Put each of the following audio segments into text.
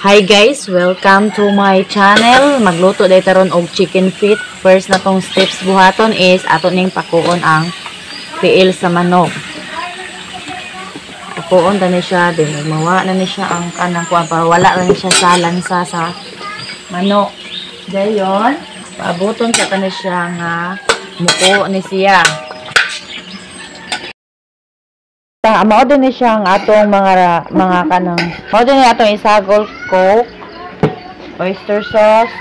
Hi guys, welcome to my channel. Magluto day taron og chicken feet. First na tong steps buhaton is ato ning pakuon ang tiil sa manok. Pakuon ta ni siya, then mawa na ni siya ang kanang kuan para wala na ni siya sa lansa sa manok. Dayon, paaboton sa ta ni siya nga muko ni siya. Mao din ni siya ang atong mga kanang mao din ni atong isagol Coke, oyster sauce,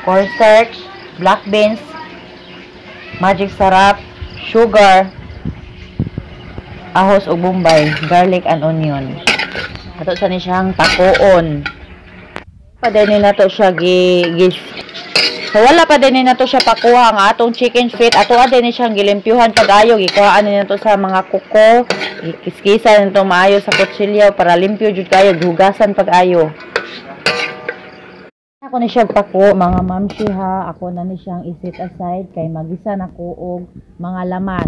cornstarch, black beans, magic sarap, sugar, ahos ug bombay, garlic and onion. Ato sa ni siyang pakuon. Pa din ni nato siya gi So, wala pa din ni nato siya pakuha ang atong chicken feet. Ato din ni siyang gilimpyuhan pag-ayo. Gikuhaan ni nato sa mga kuko. Gikiskisan nito maayo sa kutsilyo para limpyo jud kayo. Gihugasan pag-ayo. Ako ni siya pakuo mga mamshi ha. Ako na ni siyang i-set aside kay magisa na ko og mga lamas.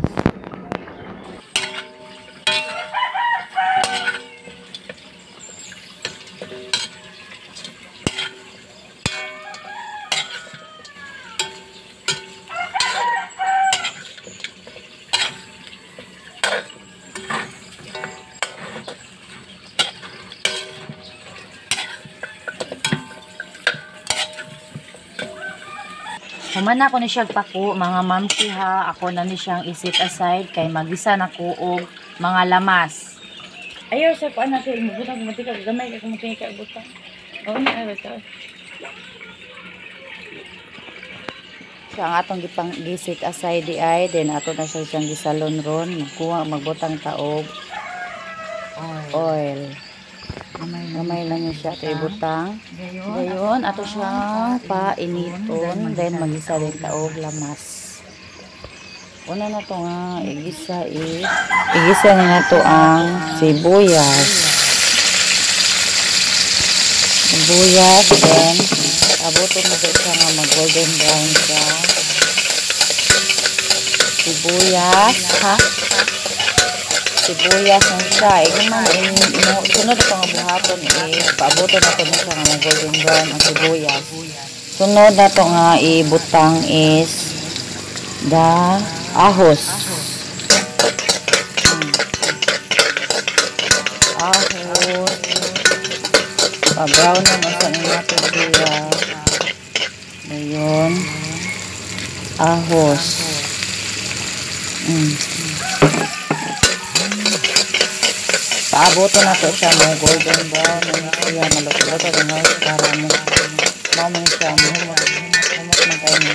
Human ako ni siya pakuo mga mamsi ha. Ako na ni siyang i-set aside kay magisa na ko og mga lamas. Ayaw sa kuan natin magbutang kumantika gamay ka kumantika butang. Oo na ay basta. Siya ang atong gipang gi-set aside di ay then ato na siya siyang gisalon ron magkuha magbutang ta og oil. Gamay lang niya siya ato ibutang. Dayon ato siyang painiton then magisa din ta og lamas. Una na to nga igisa is igisa ni nato ang sibuyas. Sibuyas then abuton na to siya nga mag golden brown siya. Sibuyas ha. Sibuyas na siya. Sunod ito nga buhaton is paabuton na ito na siya nga golden brown ang sibuyas. Sunod na ito nga ibutang is the ahos. Ahos. Pa-brown na nasa natin siya. Ngayon, ahos. Paaboto na to siya mo golden brown na siya maluto-luto na para mo mao siya humot man kayo ang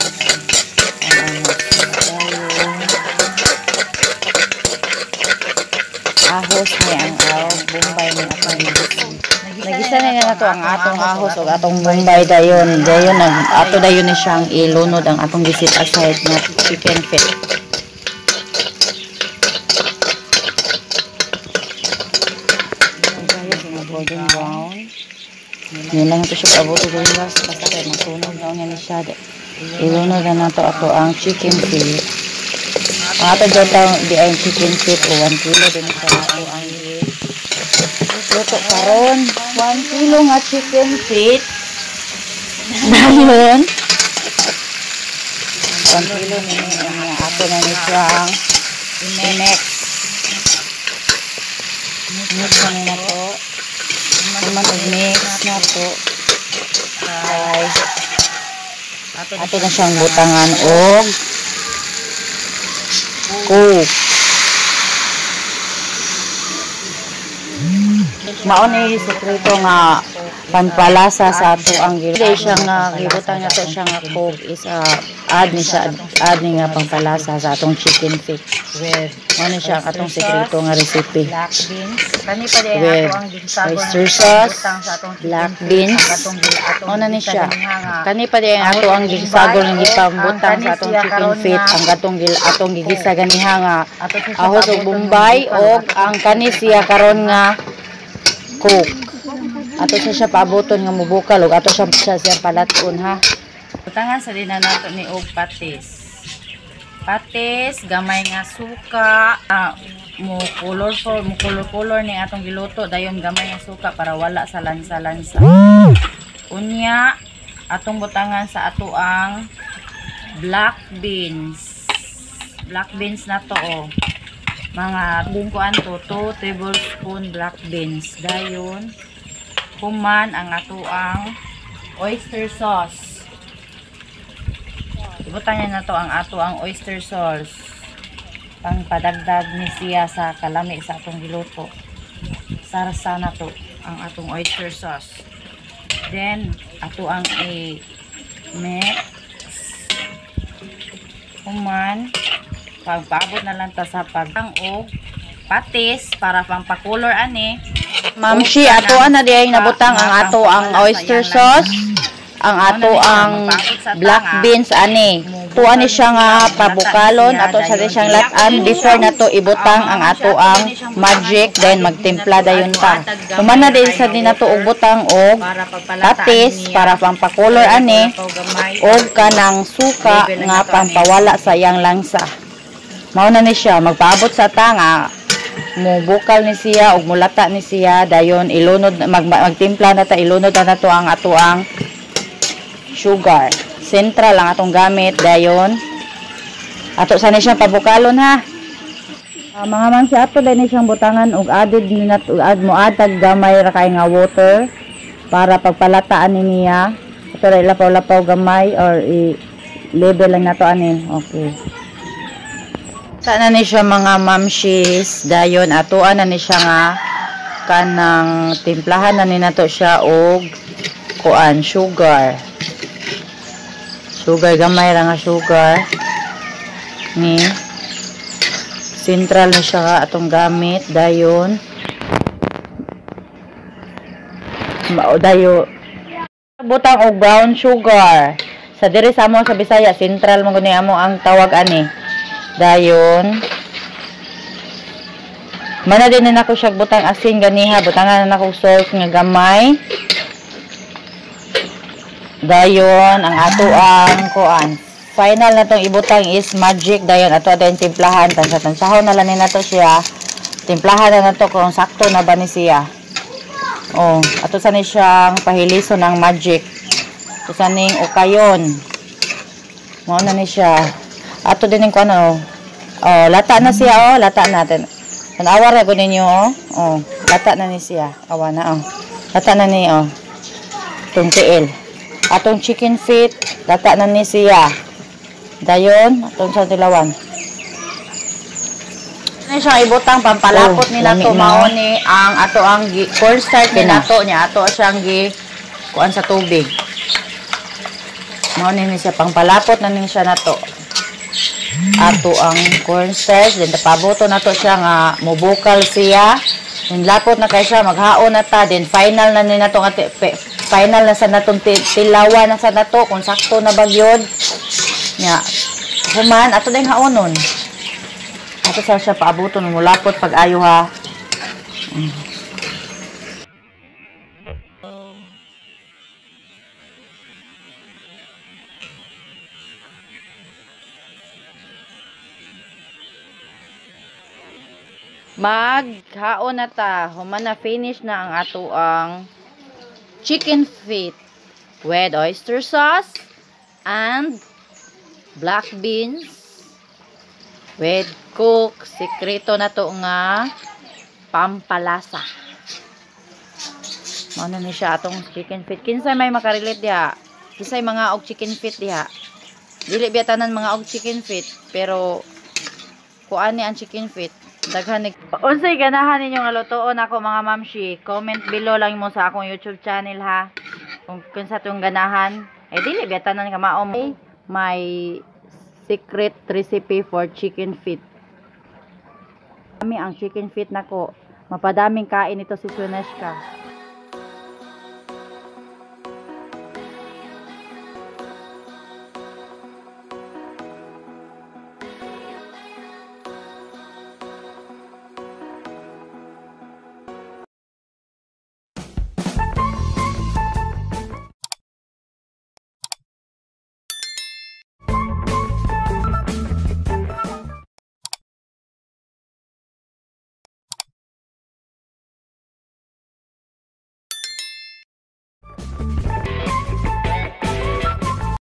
ahos. Ahos ni ang bombay ni atong nagisa na niya nato ang atong ahos ug atong bombay dayon dayon ato dayon ni siyang ilunod ang atong gisit aside nga chicken feet. Golden brown. Nilang ito siya pabuto guys basta kay masunog na niya ni siya. Ilunod na nato ato ang chicken feet. Ang ato dyan di ay chicken feet o 1 kilo din siya ato ang luto karon. 1 kilo nga chicken feet. Dayon 1 kilo ni ato na ni siyang i-mix. Mix na ni nato. Mag-mix na to. Ay, ato na siyang butangan og Coke. Mao ni sekreto nga panpalasa sa ato ang gilay siya nga gibutang nato siya nga Coke is add ni siya add ni nga pangpalasa sa atong chicken feet. Mao ni siya atong sekreto nga recipe. Kani pa di with ato ang ginsagol oyster sauce, sa atong black beans. Mao na ni siya. Kani pa di ato ang ginsagol nga gipambutang sa atong chicken feet ang katong atong gigisa ganiha nga ahos ug bombay og ang kani siya karon nga Coke. Ato siya paaboton nga mubukal ug ato siya siya palat-on ha. Butangan sa din na nato ni og patis. Patis, gamay nga suka, mo colorful, mo color-color ni atong giluto dayon gamay nga suka para wala sa lansa-lansa. Unya atong butangan sa ato ang black beans. Black beans na to oh. Mga kuan to, 2 tablespoon black beans. Dayon human ang ato ang oyster sauce. Ibutang niya na to ang ato ang oyster sauce. Pangpadagdag ni siya sa kalami sa atong giluto. Sarsa na to ang atong oyster sauce. Then ato ang i-mix. Human pagpaabot na lang ta sa pagtang og patis para pang pa-color ani. Mamshi, ato na di ay nabutang ang ato ang oyster sauce, ang ato ang black beans ani. Tuan ni siya nga pabukalon, ato sa di siyang latan before nato ibutang ang ato ang magic, then magtimpla dayon ta. Human na din sa din nato og butang og patis para pang pa-color ani og kanang suka nga pampawala sa iyang langsa. Mao na ni siya magpaabot sa ta nga mubukal ni siya og mulata ni siya, dayon ilunod magtimpla na ta, ilunod na nato ang ato ang sugar. Sentral ang atong gamit, dayon ato sa ni siyang pabukalon ha. Mga mangsi, ato din ni siyang butangan og added ni nato add mo atag gamay ra kay nga water para pagpalataan ni niya. Ato ra ilapaw-lapaw gamay or i-level lang nato ani. Okay. Sana ni siya mga mamshis, dayon atoan na ni siya nga kanang timplahan na ni nato siya og kuan sugar. Sugar gamay ra nga sugar ni sentral na siya nga atong gamit, dayon dayo butang og brown sugar. Sa diri sa amo sa Bisaya sentral man gud ni amo ang tawag ani. Dayon mana din na nako siya butang asin ganiha, butangan na nako salt nga gamay. Dayon ang ato ang kuan. Final na tong ibutang is magic, dayon ato din timplahan, tansa-tansahon na lang ni nato siya. Timplahan na nato kung sakto na ba ni siya. Oh, ato sa ni siyang pahilison ng magic. Ato sa ning ukayon. Mao na ni siya. Ato din ning kuan oh. Oh, lata na siya oh, lata natin. Tan-awa ra gud ninyo oh. Oh, lata na ni siya. Awa na oh. Lata na ni oh. Tong tiil. Atong chicken feet, lata na ni siya. Dayon, atong sa tilawan. Ano siya ibutang pampalapot ni nato mao ni ang ato ang cornstarch ni nato niya ato siyang gi kuan sa tubig. Mao ni siya pangpalapot na ni siya nato. Ato ang cornstarch, then pabuto nato siya nga mobukal siya. Then lapot na kay siya, maghaon na ta, then final na ni nato nga final na sa natong tilawan na sa nato kung sakto na ba gyud. Nya human ato ding haonon. Ato sa siya paabuton mulapot pag ayo ha. Maghaon na ta, human na finish na ang ato ang chicken feet with oyster sauce and black beans with cook. Sekreto na to nga pampalasa. Mao na ni siya atong chicken feet. Kinsay may makarelate diha? Kinsay mga og chicken feet diha? Dili biya tanan mga og chicken feet, pero kuan ni ang chicken feet. Daghan ni unsay ganahan ninyo nga lutoon ako mga mamshi? Comment below lang mo sa akong YouTube channel ha. Kung kinsa tong ganahan, eh dili biya tanan ka mao. My secret recipe for chicken feet. Kami ang chicken feet nako. Mapadaming kain ito si Suneshka.